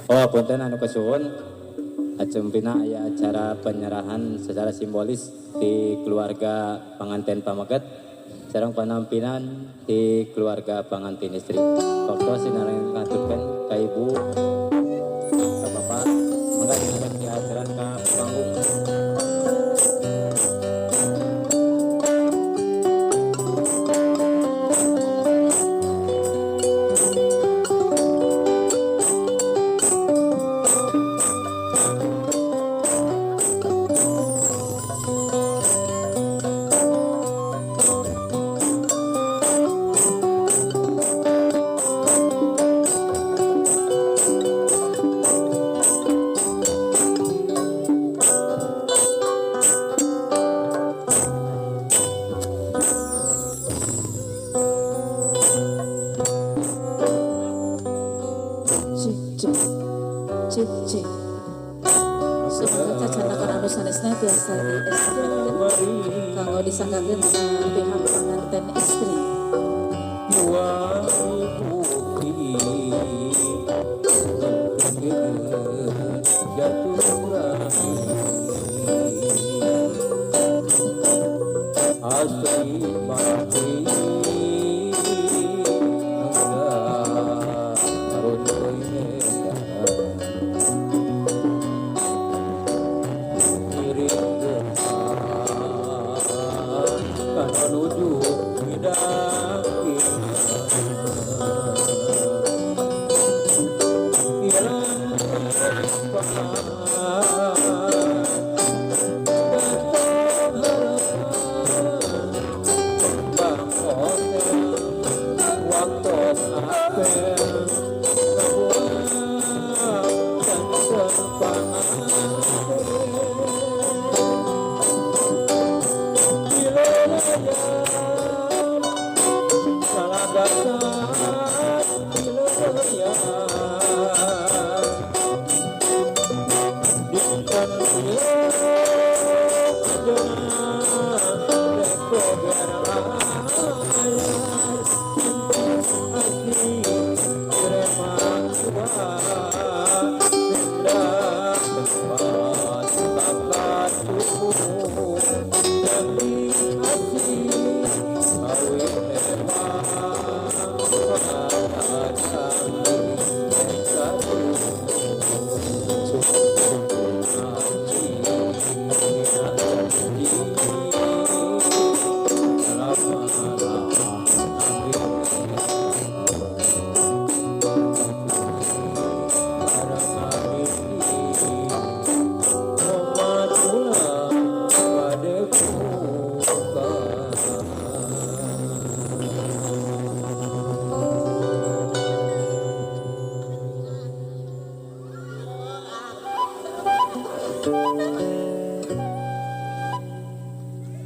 Oh, punten anu kesuwun. Acumpina aya acara penyerahan secara simbolis di keluarga panganten pameget sareng penampilan di keluarga pangantin istri. Waktu sinareng ngaturkeun ka ibu, ka bapak, mangga diaturan ka panggung. Cek cek cek cek. Semoga cacanakan anu sanesna tiasa diestafetkeun kanggo disanggakeun sa pihak panganten istri.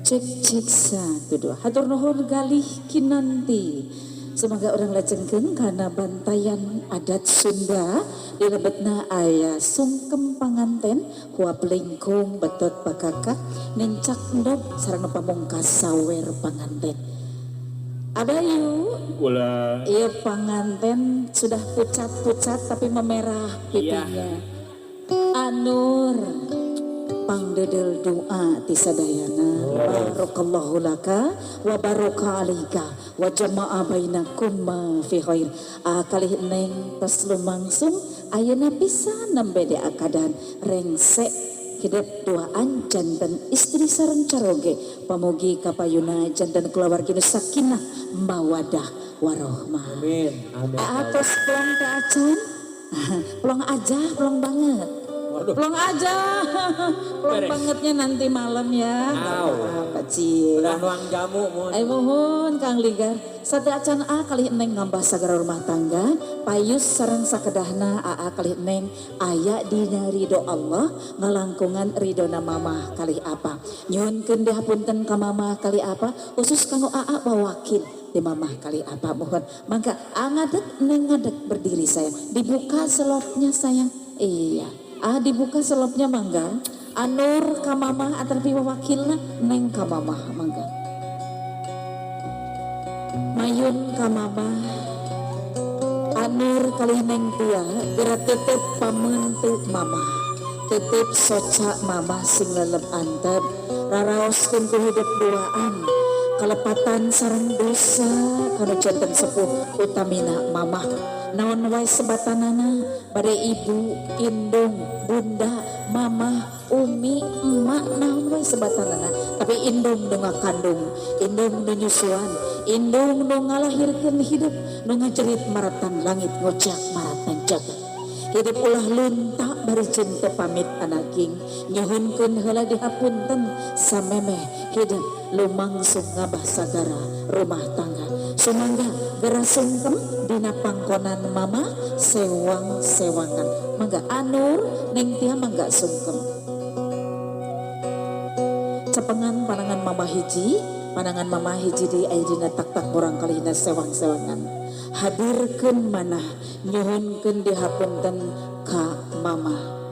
Cek cek satu dua. Hatur nuhun galih kinanti. Semoga orang lajengkeun kana bantayan adat Sunda di lebetna aya sungkem panganten huap lingkung betot bakakak nincak endog sareng pamungkas sawer panganten. Abayu. Ulah. Iya, panganten sudah pucat-pucat tapi memerah pipinya. Iya. Anur pangdedel doa ti sadayana. Barakallahu laka wa baraka alaika wa jama'a bainakum ma fi khair. Kalih neng tos lumangsung ayeuna pisan nembe diakadan rengsek hidep duaan janten istri sareng caroge pamugi kapayuna janten kulawargi nu sakinah mawadah warohmah. Amin. Amin. Atos plong teh acan. Plong aja, plong banget. Waduh. Plong aja. Plong Beres. bangetnya nanti malam ya. Au. Apa cie. Udah nuang jamu mun. Ayo mohon Kang Ligar. Satu acan A kali neng ngambah sagara rumah tangga, payus sareng sakedahna AA kali neng aya dina ridho Allah ngalangkungan ridhona mamah kali apa. Nyuhunkeun dihapunten ka mamah kali apa, khusus kanggo AA wakil di mamah kali apa mohon. Mangga A ngadeg neng ngadeg berdiri sayang. Dibuka selopnya sayang. Iya. Ah dibuka selopnya mangga. Anur ka mamah atarpi wakilna neng ka mamah mangga. Mayun ka mamah. Anur kalih Neng Tia geura tetep pameunteuk mamah, tetep soca mamah sing lelep antep, raraoskeun ku hidup duaan, kalepatan sareng dosa kanu janten sepuh utamina mamah. Naon wae sebatanana bade ibu, indung, bunda, mamah, umi, emak, naon wae sebatanana, tapi indung nu ngakandung, indung nu nyusuan, indung nu ngalahirkeun hidup, nu ngajerit maratan langit ngocak maratan jagat. Hidup ulah lunta bari cinta pamit anaking, nyuhunkeun heula dihapunten samemeh hidup lumangsung ngabah sagara rumah tangga. Sumangga geura sungkem dina pangkonan mama sewang-sewangan. Mangga Anur Neng Tia mangga sungkem. Cepengan panangan mama hiji, panangan mama hiji di aya dina tak-tak urang kalihna sewang-sewangan. Hadirkeun manah nyuhunkeun dihapunten ka mama.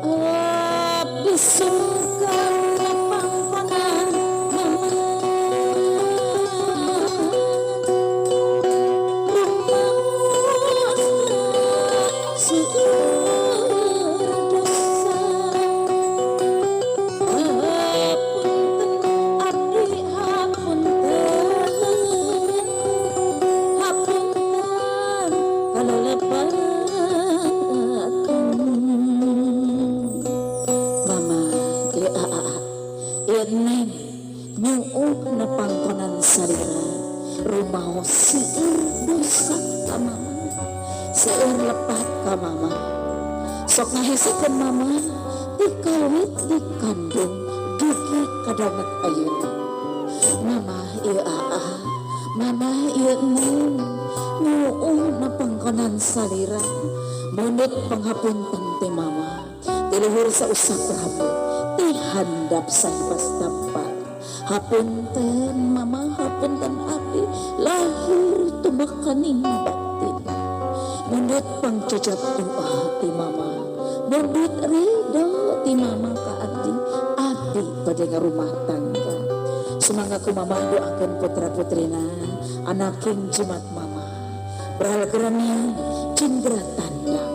Abdi sungkem pangkonan mama, rumaos seueur dosa, hapunten abdi hapunten, hapunten kalelepatan. Mama ieu aa ieu neng nyuuh na pangkonan salira, rumaos seueur dosa ka mama, seueur lepat ka mama, sok ngahesekeun mama ti kawit dikandung dugi ka danget ayeuna. Mama ieu aa, mama ieu neng nyuuh na pangkonan salira, mundut panghapunten ti mama, ti luhur sausap rambut, ti handap sahipas tampak. Hapunten mama, hapunten abdi lahir tumekaning batin. Mundut pangcecep doa ti mama, mundut ridho ti mama ka abdi, abdi bade ngarumah tangga. Sumangga ku mama doakeun putra putrina, anaking jimat mama, berhal geranian cindra tandang,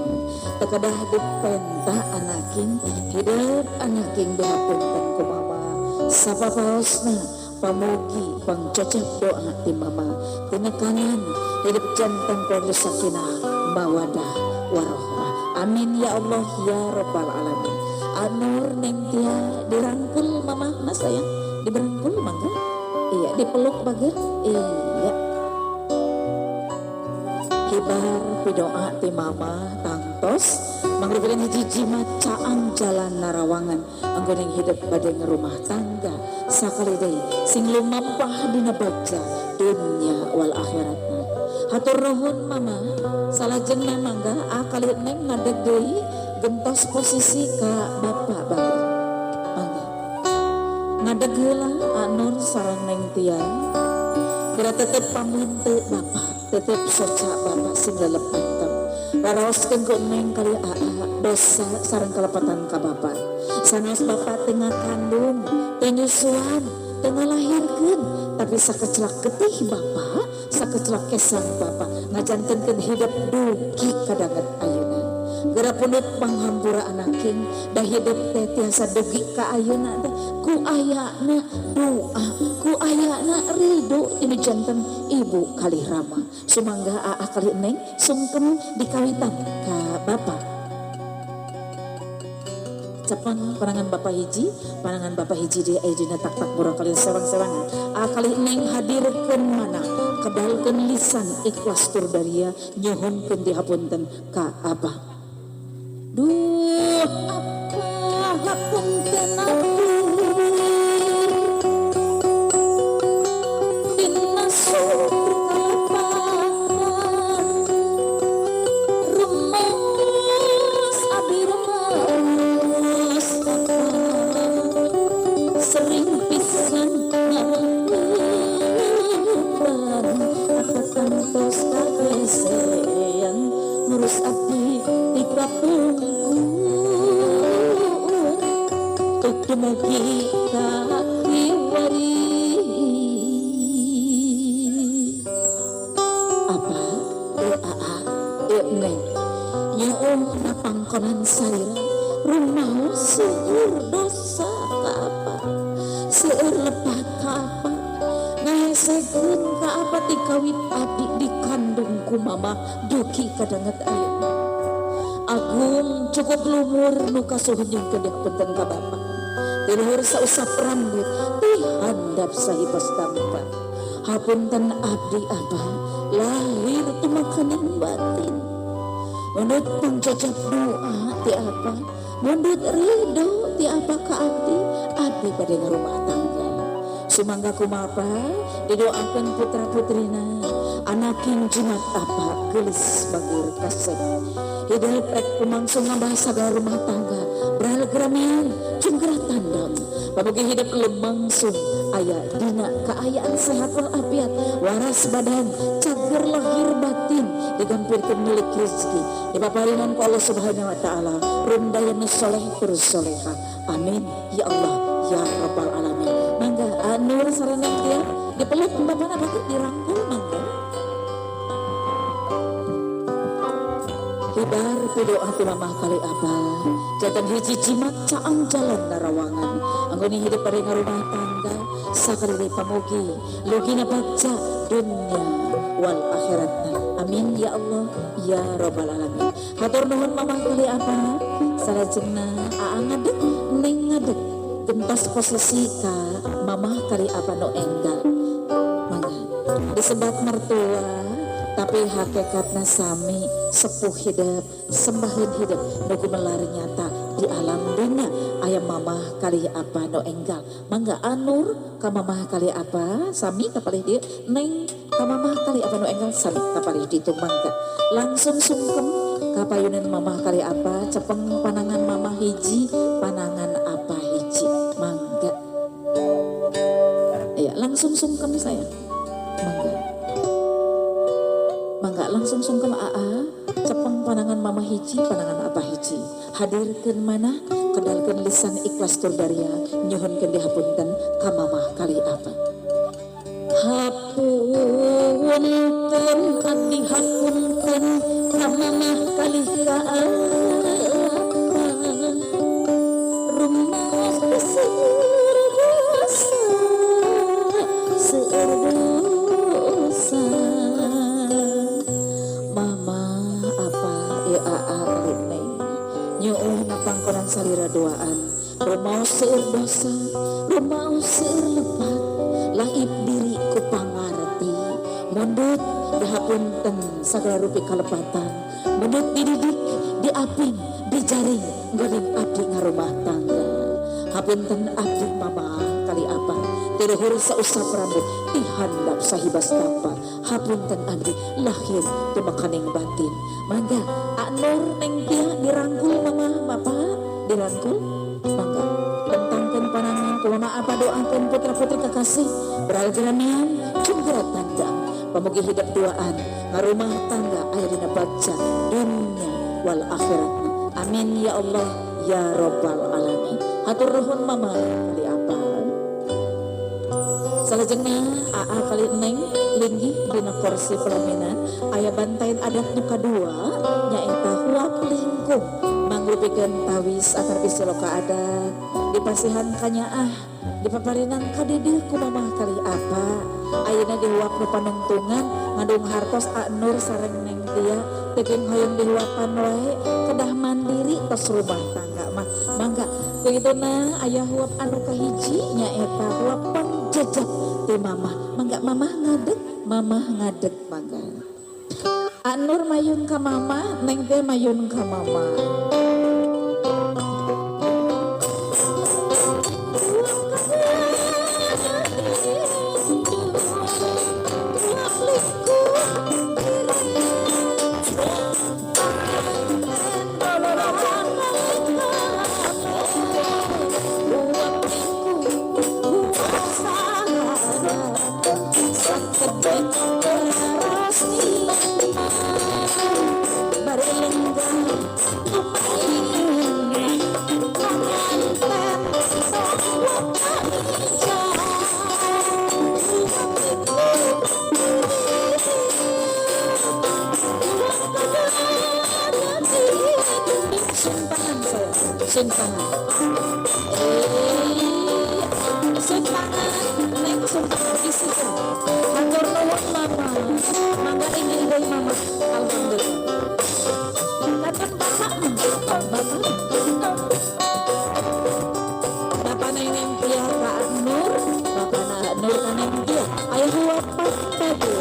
teu kedah dipenta anaking hidup anaking dihapunten ku mama. Sapapaosna pamugi pangcecep doa ti mama, tinekanan hidup janten keluarga sakinah mawadah warohmah. Amin ya Allah ya rabbal alamin. Anur Neng Tia dirangkul mama na sayang, diberangkul mangga, iya dipeluk bager, iya. Hibar pidoa ti mama tangtos mangrupakeun hiji jimat caang jalan narawangan anggoning hidup bade rumah tangga sakali deui sing lumampah dina bagja dunya wal akhiratna. Hatur nuhun mama, salajengna mangga akali neng ngadeg deui gentos posisi ka bapak bager. Mangga ngadeg heula Anur sareng Neng Tia. Kira tetep pamunte bapak, tetep soca bapak sing lelep antep. Raraoskeun ku neng kali aa dosa sareng kalepatan ka bapak. Sanes bapak teu ngakandung, teu nyusuan, teu ngalahirkeun, tapi sakecelak getih bapak, sakecelak kesang bapak ngajantenkeun hidup dugi kadanget ayeuna. Geura pundut panghampura anaking, da hidup teh tiasa dugi ka ayeuna teh ku ayana doa, ku ayana ridho ini janten ibu kalih rama. Sumangga aa kalih neng sungkem dikawitan ka bapak. Cepeng panangan bapak hiji, panangan bapak hiji di aya dina tak-tak murang kali sewang-sewangan. A kalih neng hadirkeun mana, kedalkeun lisan ikhlas tur daria nyuhunkeun dihapunten ka abah. Duh apa hapunten abdi dina syukur kalepatan, rumaos abdi rumaos sering pisan ngalakuan, apa kantos kakesean ngurus abdi ti kapungkur tuk dumugi ka kiwari. Apa Nyuuh pangkonan salira rumaos seueur dosa ka apa seueur lepat ka apa ngahesekeun ka apa ti kawit abdi dikandung ku mama duki kadanget ayeuna. Agung cukup lumur nu kasuhunyeun dihapunten ka bapa ti luhur sausap rambut ti handap sahibas tampa. Hapunten abdi abah lahir tumakaning batin mundut pangjajab doa ti apa mundut ridho ti apa ka abdi abdi bade ngarumah tangga. Sumangga kumapa didoakeun putra putrina anaking jimat apa geulis bageur kasep hidup rek kumangsung ngambah sagala rumah tangga beral geramian jeung gerah tandang pamugi hidup lumangsung aya dina kaayaan sehat walafiat waras badan cager lahir batin digampirkeun milik rezeki dipaparinan ku Allah Subhanahu wa taala rundaya nu soleh tur soleha. Amin ya Allah ya rabbal alamin. Mangga Nur sareng Tia dipeluk bapana bakal dirangkul mangga. Hibar pidoa ti mamah kali abah jatan hiji jimat caang jalan narawangan anggone hidup bade ngarumah tangga sakali pamugi lugina bagja dunya wal akhiratna. Amin ya Allah ya rabbal alamin. Hatur nuhun mamah kali abah salajengna aa ngadeg neng ngadeg gentos posisi ka mamah kali abah nu enggal. Mangga disebat mertua tapi hakikatna sami sepuh hidup sembahin hidup nu gumelar nyata di alam dunya aya mamah kali apa nu enggal. Mangga Anur ka mamah kali apa sami kapalih dieu neng ka mamah kali apa nu enggal sami kapalih ditu. Mangga langsung sungkem ka payunan mamah kali apa cepeng panangan mamah hiji panangan apa hiji. Mangga ya langsung sungkem saya. Mangga mangga langsung sungkem aa cepeng panangan mama hiji panangan apa hiji hadirkeun mana kedalkeun lisan ikhlas tur daria nyuhunkeun dihapunten ka mamah kali apa. Hapunten abdi hapunten ka mamah kali ka apa rumaos seueur dosa seueur dosa. Mama apa ya aa kali neng nyuuh pangkonan salira doaan rumaos seueur dosa rumaos seueur lepat laib diri ku pangarti mundut dihapunten sagala rupi kalepatan mundut dididik diaping dijaring geuning abdi ngarumah tangga. Hapunten abdi mama kali apa ti luhur sausap rambut ti handap sahibas tapa. Hapunten abdi lahir tumakaning batin. Mangga Anur neng Tia dirangkul mama bapa dirangkul. Mangga tentangkeun panangan ku mama apa doakeun putra putri kekasih beral geramian jeung gerak tandang pamugi hidup duaan ngarumah tangga aya dina bagja dunya wal akhiratna. Amin ya Allah ya rabbal alamin. Hatur nuhun mama kali apa. Salajengna aa kali neng linggih dina kursi pelaminan aya bantain adat nu kadua nyaeta huap lingkung mangrupikeun tawis atar siloka adat dipasihan kanyaah dipaparinan kadidih ku mamah kali apa. Ayeuna dihuap nu panungtungan ngandung hartos Anur sareng neng Tia teuking hoyong dihuapan wae kedah mandiri tos rumah tangga mah. Mangga kugituna aya huap anu kahiji nyaeta huap pangjajab ti mamah. Mangga mamah ngadeg mamah ngadeg mangga. Anur mayun ka mamah neng teh mayun ka mamah. Sun tangan. Sun tangan, neng sun tangan isikeun. Hatur nuhun mama. Mangga inggil deui mama. Alhamdulillah. Katon bapak bapak. Bapak neng Tia ka Nur, bapak na Nur ka neng Tia. Aya huapan tadi.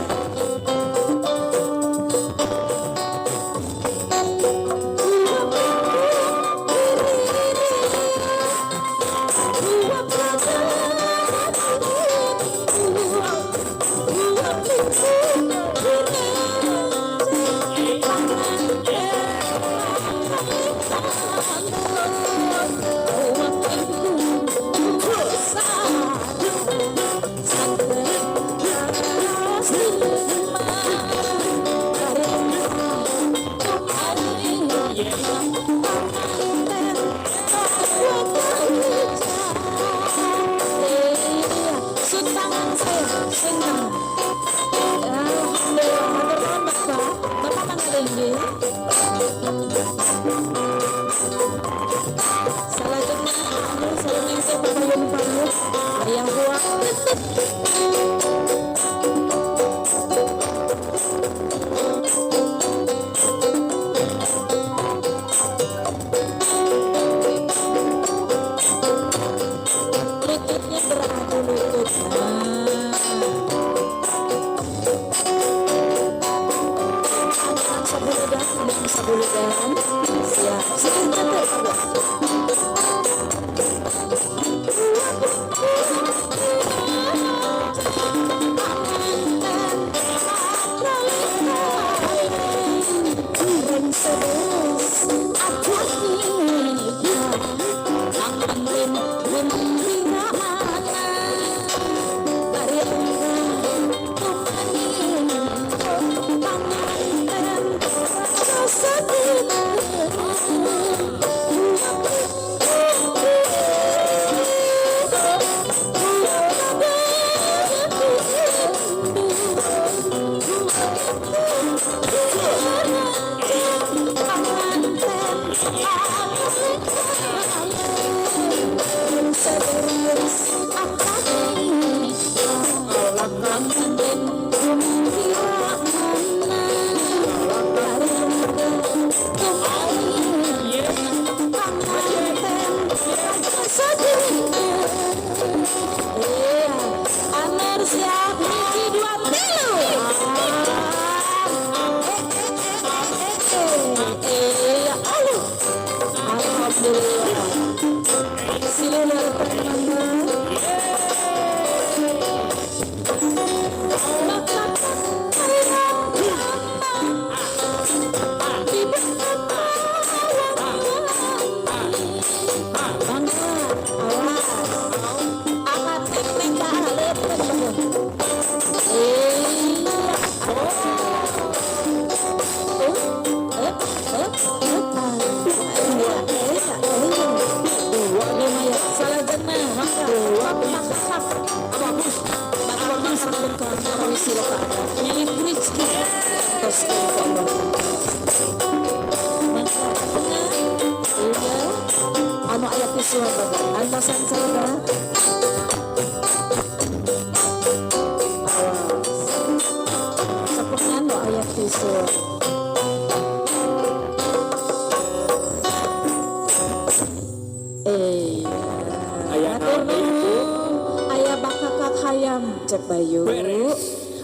Lututnya beradu lutut. Nah. Sabuludan, sabuludan. Siap. Sikirnya teh.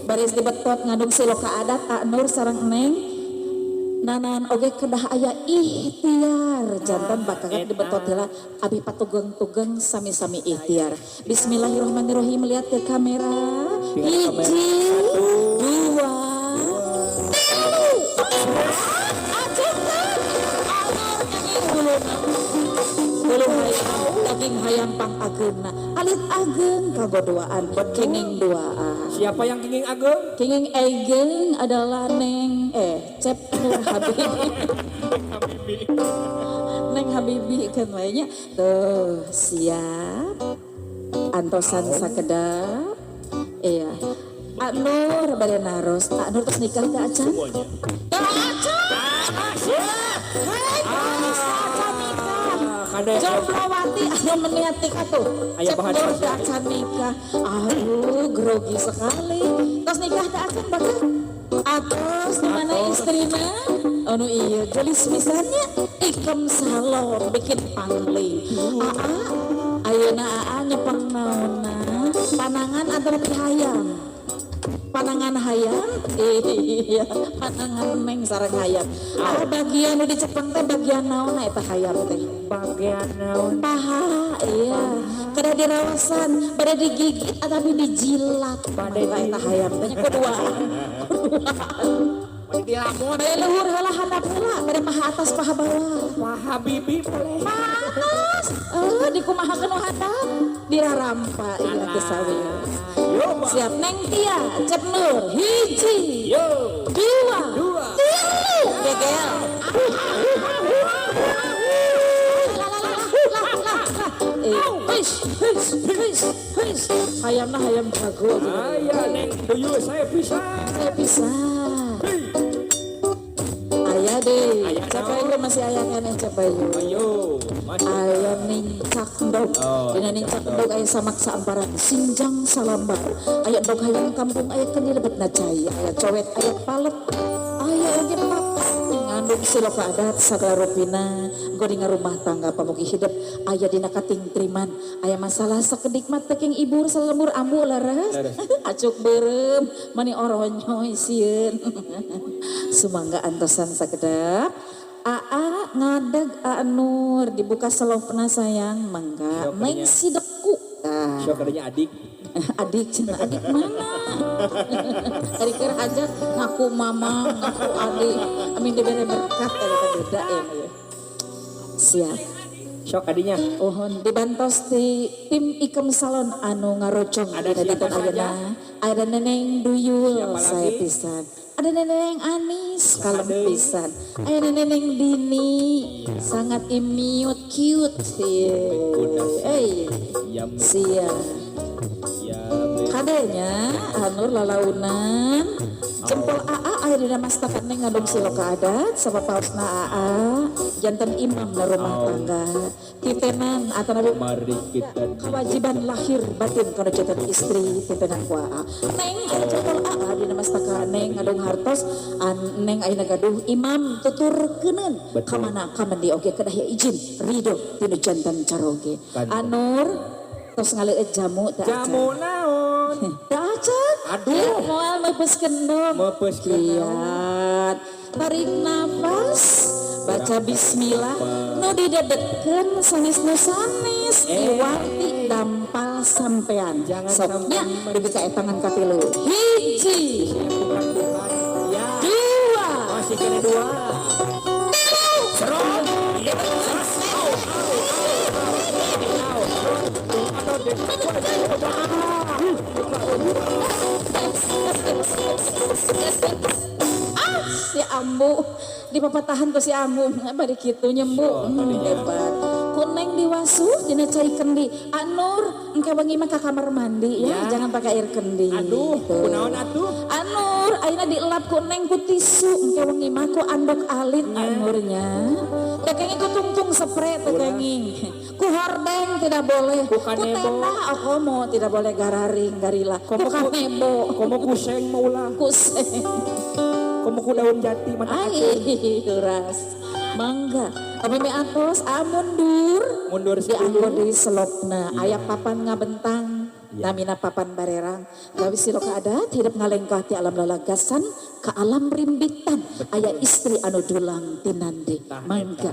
Baris dibetot ngandung siloka adat Nur sareng neng nanan oge kedah aya ikhtiar jantan bakakat dibetot heula abi patugeng-tugeng sami-sami ikhtiar. Bismillahirrahmanirrahim, lihat ke kamera. Hiji, dua, tilu. Acungkeun. Anur kenging huluna. Hulu hayam daging hayam pang ageungna. Alit ageng kagoduaan kenging duaan. Siapa yang kenging ageng? Kenging ageng adalah Neng Cep Nur Habibi. Neng Habibi kan lainnya. Tuh, siap. Antosan sakedap. Iya. Nur bade naros. Nur terus nikah teh acan? Teu acan. Hei, acan nikah. Kade. Jomblowati anu meniatik atuh. Aya Cep bahan Nur sosial. teu acan nikah. Aduh, grogi sekali. Tos nikah teu acan bakal? Atos di mana istrina? Anu iya, gelis pisannya. Ikem salon bikin pangling. Aa, ayeuna aa nyepeng naonna? Panangan atau hayam? Panangan hayam? Iya, panangan neng sareng hayam. Ah, bagian nu dicepeng teh bagian naonna eta hayam teh? Bagian naon? Paha, iya. Kada dirawasan, bade digigit ataupun dijilat. Bade Mangga eta hayam teh nya kuduaan. Kuduaan. Bade dilamun. Bade luhur heula handap heula, bade paha atas paha bawah. Paha bibi boleh. Paha atas. Eh, dikumahakeun nu handap? Dirarampa ieu teh sawir. Yo, Pak. Siap Neng Tia, Cep Nur, hiji, Yo. dua, Dua. tilu, gegel. Lah, lah, lah, lah, lah, lah. Eh, huis, huis, huis, huis. Hayamna hayam jago. Aya Neng Duyul saya bisa. Saya bisa. Aya deh. Aya Cep naon? Ayu masih aya keneh Cep Ayu. Ayo, masih. Aya nincak endog. Oh, Dina nincak endog aya samak saamparan sinjang salambar. Aya endog hayam kampung aya kendi lebetna cai, aya cowet aya palep. Aya oge papan ngandung siloka adat sagala rupina godinga rumah tangga pamugi hidup aya dina katingtriman aya masalah sakedik mah teu kenging ibur salembur ambu leres Leres. Acuk beureum mani oronyoy sieun. Sumangga antosan sakedap. Aa ngadeg Aa Nur dibuka selopna sayang mangga Sok neng nya. sideku. Tah. Sok adanya adik. Adik cenah adik mana? Tadi keur aja ngaku mama, ngaku adik. Amin dibere berkat eta beda ya. Siap. Sok adinya. Uhun dibantos di tim Ikem Salon anu ngarojong Ada dina siapa dinten saja? ayeuna. Ada Neneng Duyul Siapa saya lagi? pisan. Ada Neneng Anis kalem deui? pisan. Ada Neneng Dini sangat imut cute. Eh, Ya, siap. ya. Kadenya Anur lalaunan jempol AA aya dina mastakan neng ngandung siloka adat sabab paosna AA janten imam na rumah tangga titenan atanapi Mari kita kewajiban lahir batin kana janten istri titenan ku AA neng aya jempol AA dina mastaka neng ngandung hartos an neng ayeuna gaduh imam tuturkeuneun Betul. kamana kamendi oge kedah ya izin ridho tinu janten caroge. Kanten. Anur tos ngaleueut jamu teh acan. Jamu naon? Teu acan. Aduh. Moal meupeuskeun endog. Meupeuskeun Kiat. Tarik nafas, baca bismillah, nu didedetkeun sanes nu sanes, Eh. iwati dampal sampean. Jangan Soknya sampai dugi ka tangan katilu. Hiji, Bukan. Ya. dua, Masih kena dua. Serong. Ah, si Ambu dipapatahan ku si Ambu bari kitu nyembu. Hebat. Ku neng diwasuh dina cai kendi. Anur engke wengi mah ka kamar mandi ya, Ya. jangan pakai air kendi. Aduh, Gitu. kunaon atuh? Anur, ayeuna dielap ku neng ku tisu, engke wengi mah ku anduk alit Anurnya. Teu kenging ku tungtung spray teu kenging. Ku hordeng tidak boleh. Ku Ku kanebo. tenda okomo tidak boleh gararing garila. Ku Komo ku- kanebo. Komo kuseng maulah. Ku seng. Komo ku daun jati mata. Ai, uras. Mangga. Tapi mi atos mundur. Mundur Dianggo sepuluh. deui selopna. Aya papan ngabentang. Namina papan barerang. Gawe siloka adat hidup ngalengkah ti alam lalagasan ke alam rimbitan. Aya istri anu dulang tinandi. Tah, Mangga.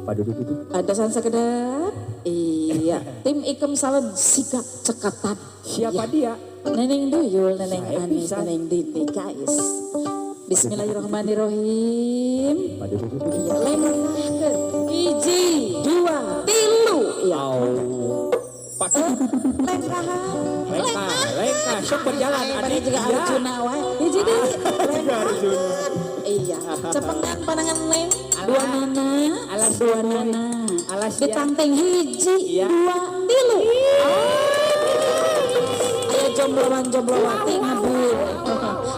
Padudududu. Antosan sekedap. Iya. Tim Ikem Salon sigap cekatan. Siapa Iya. dia? Neneng Duyul, Neneng Saya Anis, bisa. Neneng Dini, guys. Bismillahirrahmanirrahim. Padudududu. Iya, lengkahkeun. Hiji, dua, tilu. Iya. Au. Padudududu. Lengkahan. Lengkah, lengkah, sok berjalan Pada adik. juga Ya. Arjuna wae. Hiji deui. Lengkahan. Iya. Cepengan panangan neng. Dua nana, Alas dua boy. nana. Alas ya. Ditanteng hiji, Iya. dua, tilu. Aya jombloan jomblowati ngabul.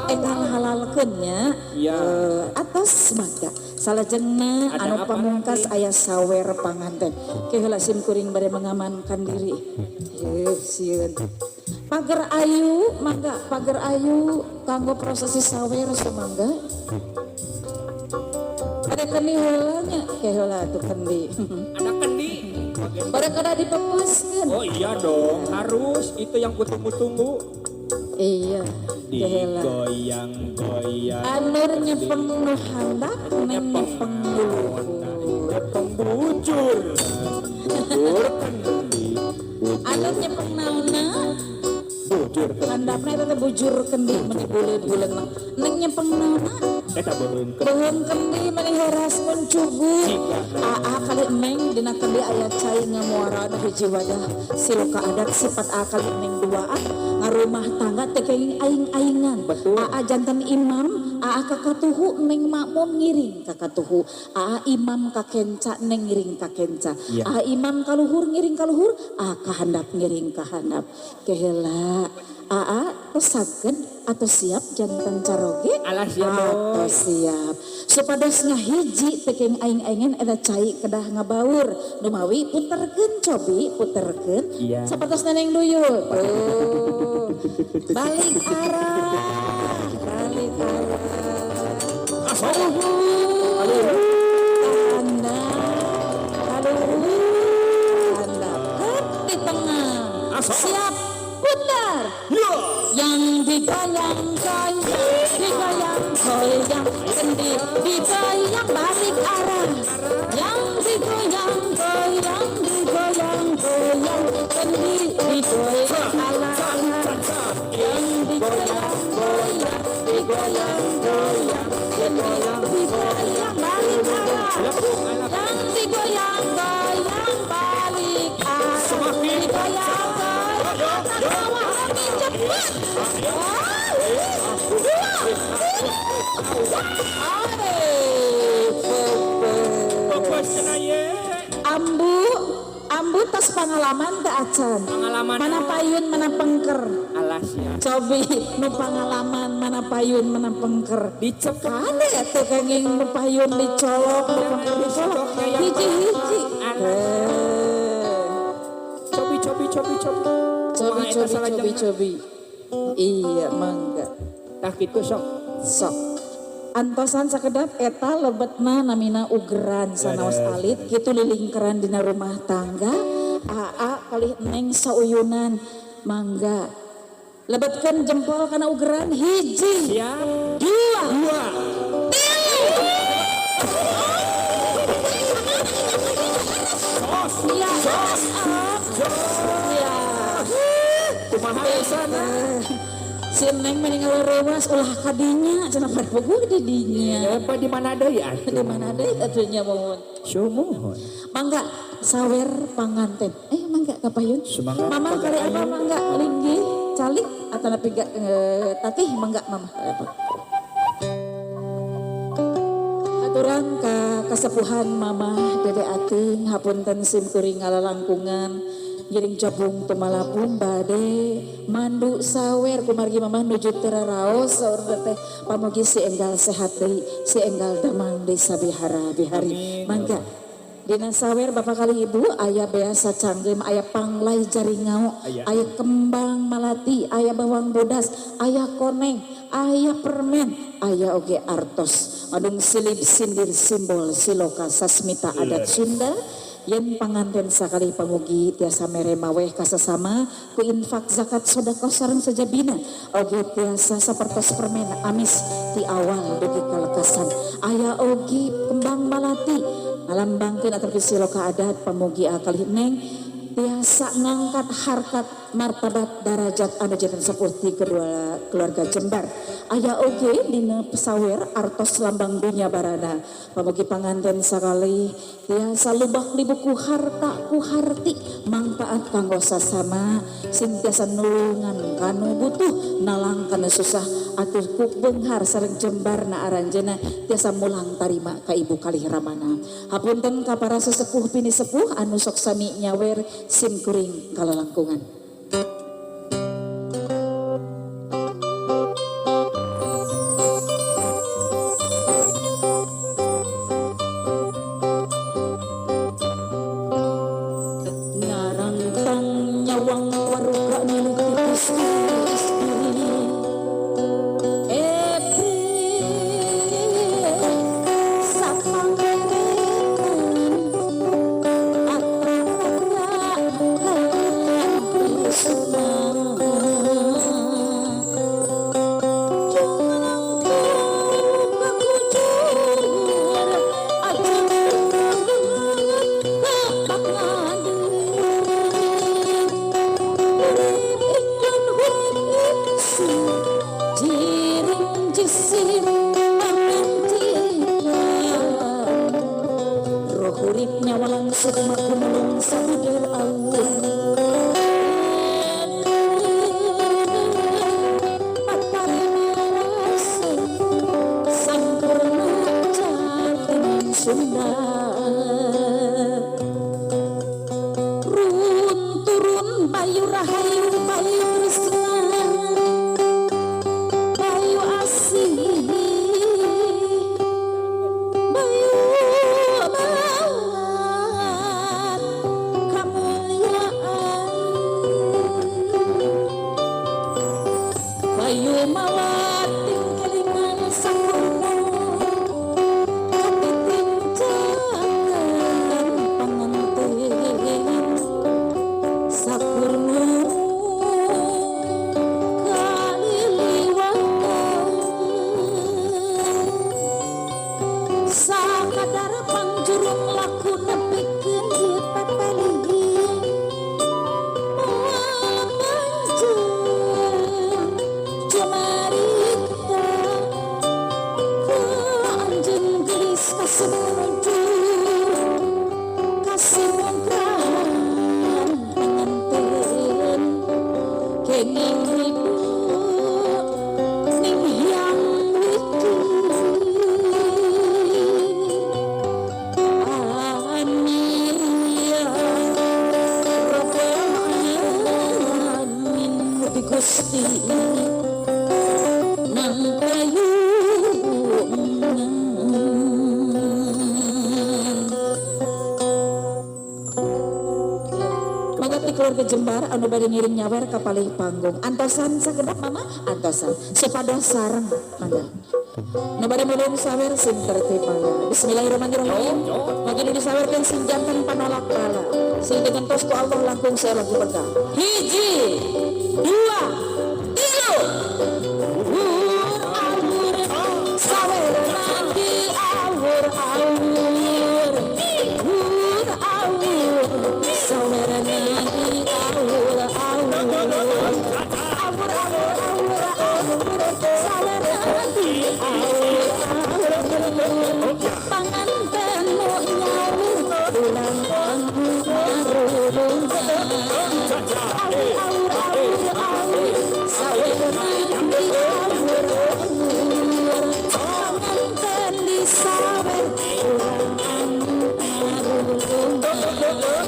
Enggal halalkeun nya. Iya. Atas mangga. Salajengna Ada anu apa pamungkas aya sawer panganten. Ke heula sim kuring bade mengamankan diri. Heuh sieun. Pager ayu mangga, pager ayu kanggo prosesi sawer sumangga. Ada kendi heula nya, ke heula atuh kendi. Ada kendi. Pada kada dipepeskeun. Oh iya dong, harus itu yang kutunggu-tunggu. Iya, ke heula. Digoyang-goyang. Anur nyepeng nu handap, neng nyepeng nu luhur. Nyepeng bujur. Bujur kendi. Anur nyepeng naonna? Bujur kendi. Handapna eta teh bujur kendi meni buleud-buleud. Neng nyepeng naonna? Eta beuheung kendi. Beuheung kendi meni heras muncugu. Aa kali neng dina kendi aya cai ngamuara nu hiji wadah. Siloka adat sifat aa kali neng duaan ngarumah tangga teu kenging aing-aingan. Betul. Aa janten imam, aa kakatuhu neng makmum ngiring kakatuhu. Aa imam kakenca neng ngiring kakenca. Iya. Aa imam kaluhur ngiring kaluhur, aa kahandap ngiring kahandap. Keheula aa tos saged atau siap janten caroge? Alah siap Atau boy. siap. Supados ngahiji teu kenging aing-aingan eta cai kedah ngabaur. Numawi puterkeun cobi, puterkeun. Iya. Sapertos neneng duyul. Tuh. Balik arah, balik arah. Kaluhur. Handap, kaluhur. Handap. Hep di tengah. Siap, putar. Yang digoyang-goyang, digoyang-goyang, kendi digoyang balik arah. Yang digoyang-goyang, digoyang-goyang, kendi digoyang arah. Yang digoyang-goyang, digoyang-goyang, kendi digoyang balik arah. Yang digoyang-goyang balik arah. Digoyang-goyang, atas bawah makin cepat. Dua, tiga. Fokus cenah ye. Ambu, ambu tos pengalaman teu acan. Pengalaman Mana payun mana pengker. Alas ya. Cobi nu pengalaman mana payun mana pengker. Dicekek. Kade teu kenging nu payun dicolok, nu pengker dicolok. Hiji-hiji. Cobi cobi cobi cobi. Cobi Kumaha eta cobi cobi salajengna? cobi. Iya mangga. Tah kitu sok. Sok. Antosan sakedap eta lebetna namina ugeran sanaos alit kitu lilingkeran dina rumah tangga aa kalih neng sauyunan mangga lebetkeun jempol kana ugeran hiji. Siap. Dua. Dua. Ya. Ya. Kumaha rasana? Si neng meni ngarewas ulah kadinya cenah parepuguh di dinya. Apa di mana deui atuh? Di mana deui atuh nya mohon. Sumuhun. Mangga sawer panganten. Mangga kapayun. Semangat. Mama kali apa mangga linggih calik atau nepi ga, tatih mangga mama kali apa. Aturan ka kasepuhan mama Dede Ating hapunten sim kuring ngalalangkungan ngiring jabung tumalapun bade mandu sawer kumargi mama nuju teu raraos saur teh pamugi si enggal sehat deui si enggal damang desa bihara bihari. Mangga dina sawer bapak kali ibu aya beasa canggem aya panglai jaringau aya kembang malati aya bawang bodas aya koneng aya permen aya oge artos madung silib sindir simbol siloka sasmita adat Sunda yen panganten sakali pamugi tiasa mere maweh kasasama ku infak zakat sedekah sareng sejabina oge tiasa sapertos permen amis ti awal dugi kalekasan aya oge kembang malati ngalambangkeun ataupun siloka adat pamugi akal neng tiasa ngangkat harkat martabat darajat anu janten seperti kedua keluarga Jembar aya oge dina pesawer artos lambang dunya barana pamugi panganten sakali tiasa lubak di buku harta ku harti mangpaat kanggo sasama sing tiasa nulungan kanu butuh nalang kanu susah atuh ku beunghar sareng Jembar na aranjeuna tiasa mulang tarima ka ibu kalih ramana. Hapunten ka para sesepuh pini sepuh anu sok sami nyawer sim kuring kalalangkungan. Urip nyawa langsung makumulung sabudeur awur. Sampurna jatin Sunda. Run turun Bayu Rahayu, Bayu Krisna, Bayu Asih, Bayu Mawar Kamulyaan, Bayu Mawar tingkelingan sampurna katiting jangan panganten sakurnu kaliliwatan sakadar pangjurung laku nepikeun dipepeli moal panjang cumarita ke anjeun gelis kasih menuju kasih mungkrahan panganten kenging ridho ning Hyang Widi. Amin ya Rabbal alamin. Mugi Gusti nang payungan. Mangga ti keluarga Jembar anu bade ngiring nyawer ka palih panggung. Antosan sakedap, Mama, antosan. Supados sareng, mangga. Nu bade mulung sawer sing tertib, mangga. Bismillahirrahmanirrahim. Mangga nu disawerkeun sing janten panolak bala. Sing digentos ku Allah langkung sae lagu berkah. Hiji, dua, tilu. Awur awur sawer nanti awur awur. Awur awur sawer nanti awur awur. Awur awur awur awur sawer nanti awur awur. Panganten nu nyawur ulang marulungan. Awur awur awur awur sawer nanti awur awur. Panganten disawer urang marulungan.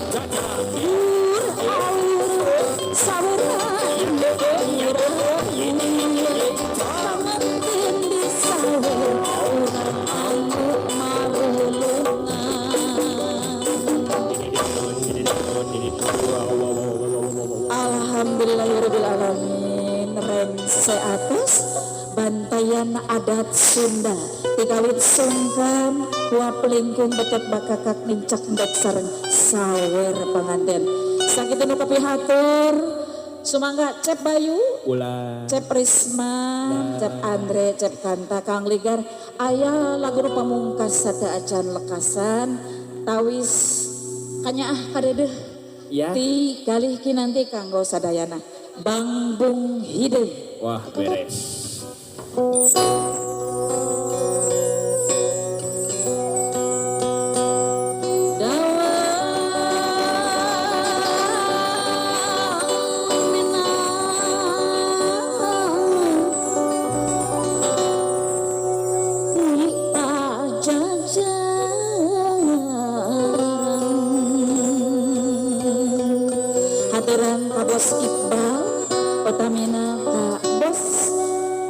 Awur awur sawer nanti awur awur. Panganten disawer urang anu marulungan. Alhamdulillahirabbil alamin. Rengse atas bantayan adat Sunda tikawit sungkem huap lingkung betot bakakak nincak endek sareng sawer panganten. Sakitu nu kapihatur, sumangga Cep Bayu, Ulah. Cep Risma, Cep Andre, Cep Kanta, Kang Ligar, aya lagu nu pamungkas sateuacan lekasan tawis kanyaah kadedeuh ti galih kinanti kanggo sadayana Bangbung Hideung. Wah, beres. Dawang menang di Pajajaran. Haturan ka Bos Iqbal, utamina ka Bos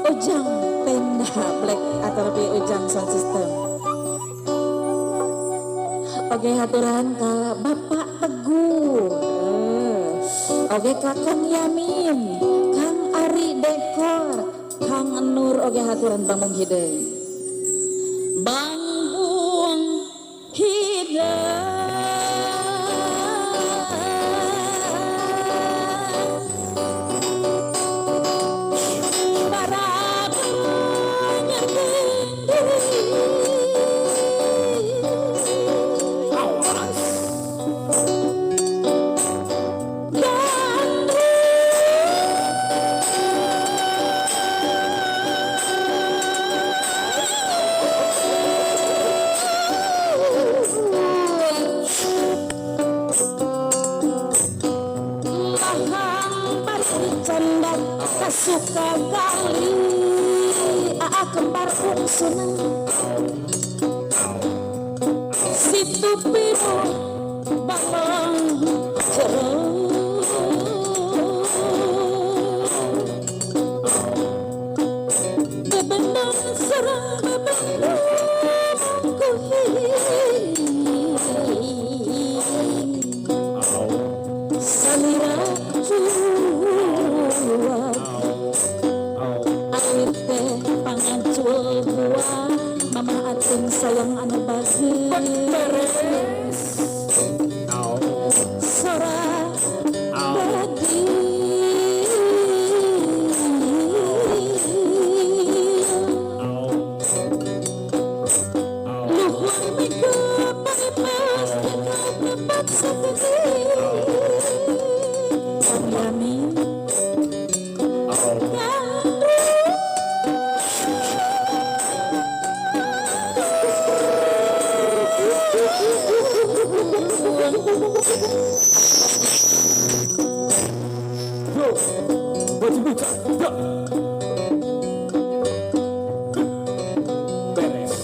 Ujang Tenda Black atau lebih Ujang Sound System. Oke, haturan ka Bapak Teguh. Oke, ka Kang Yamin, Kang Ari Dekor, Kang Nur, oke haturan Bangbung Hideung. Bangbung Hideung. Barang Awas. Dan Suka kali aa kembar ungsuna situ piru balong jero bebendang sareng bebendang kuhing salira cuak air teh pangancul buah mama ating sayang anu bageur Beres. Sora bagi luhur mika panipas mika tempat sakedeung kami Yo, baju buka. Yo. Beres.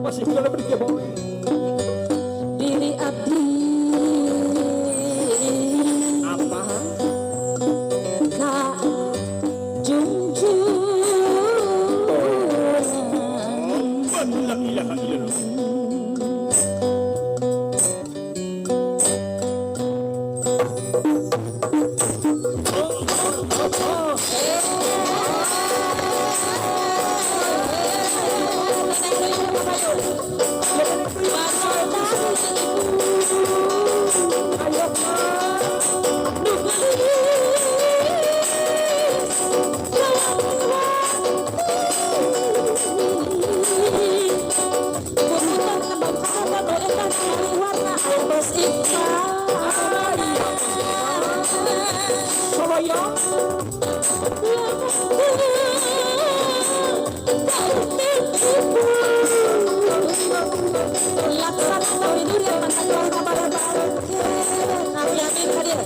Masih kena beri boy. Diri abdi Apa? Ka junjungan. La ilaha illallah. Soloyo. Laksana widuri mantan kabar Karyamin hadir.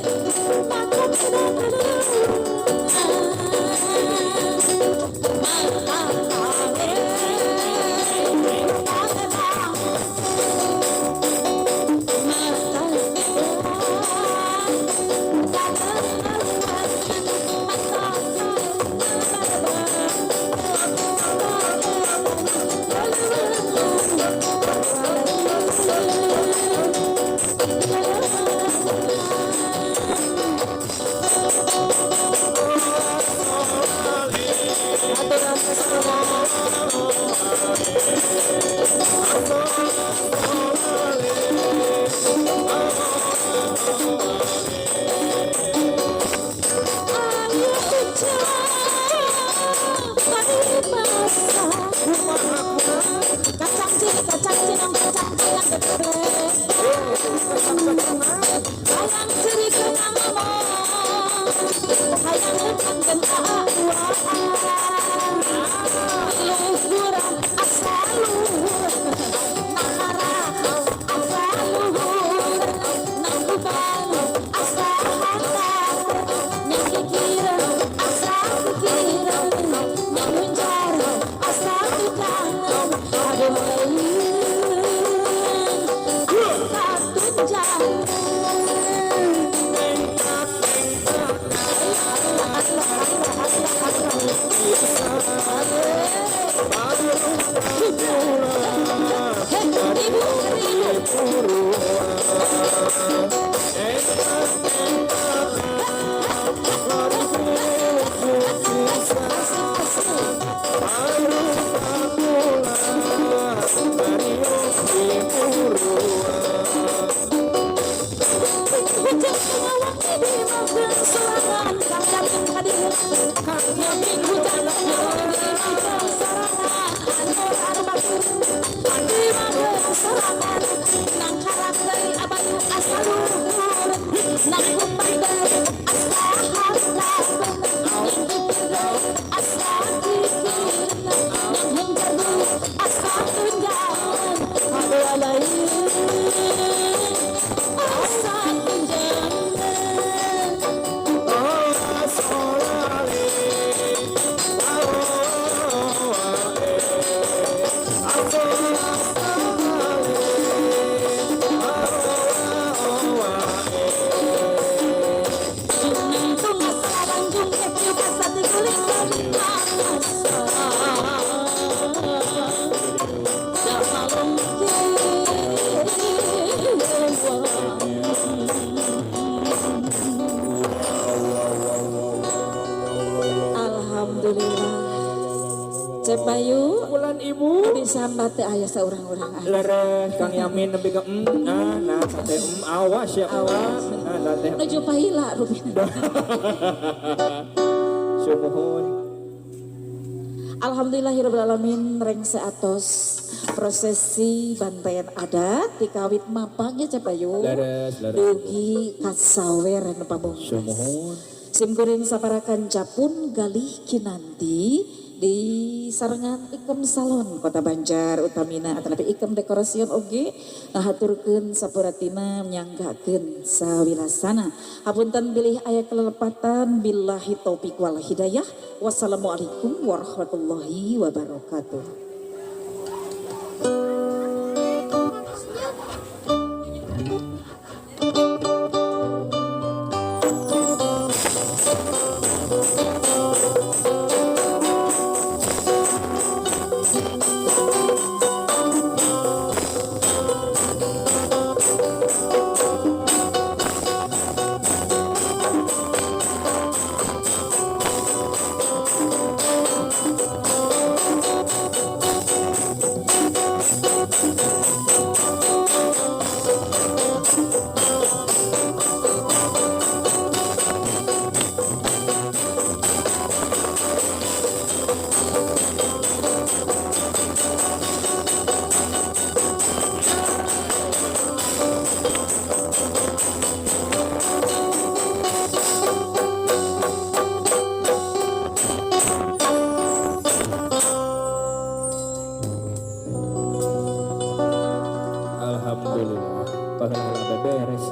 Kacang cili, kacang cinong, kacang cinang geprek. Hayang ciri kena ngomong, hayang utang dan aa luhur asa luhur, nangara asa luhur, nangkuban asa hantar, nyangkikir asa kikir, nyangmuncar asa tukang, aduh asa tunjang. Ibu, Hujan wangi di magang sorangan Kang Yamin hadir Kang Yamin hujan wangi di magang sorangan Anu anu batur di magang sorangan Nang karang dari abayu asa luhur Nang kupang dari asa harta Nang kikir asa kikir Nang hengker asa tunjangan Aduh alai asa tunjangan. Sambat teu aya saurang-urang. Leres Kang Yamin nepi ka nah nah teh awas ya Awas. Nah nah teh. Nuju pahila rupina. Sumuhun. Alhamdulillahirabbil alamin, rengse atos prosesi bantaian adat dikawit mapang ya, Cep Bayu. Leres, leres. Dugi kasawer nu pamungkas. Sumuhun. Simkuring saparakan capun galih kinanti di sarengan Ikem Salon Kota Banjar utamina atanapi Ikem Dekorasi oge ngahaturkeun sapuratina nyanggakeun sawilasana. Hapunten bilih aya kelepatan, billahi taufik wal hidayah. Wassalamualaikum warahmatullahi wabarakatuh. Alhamdulillah. Pahala beberes.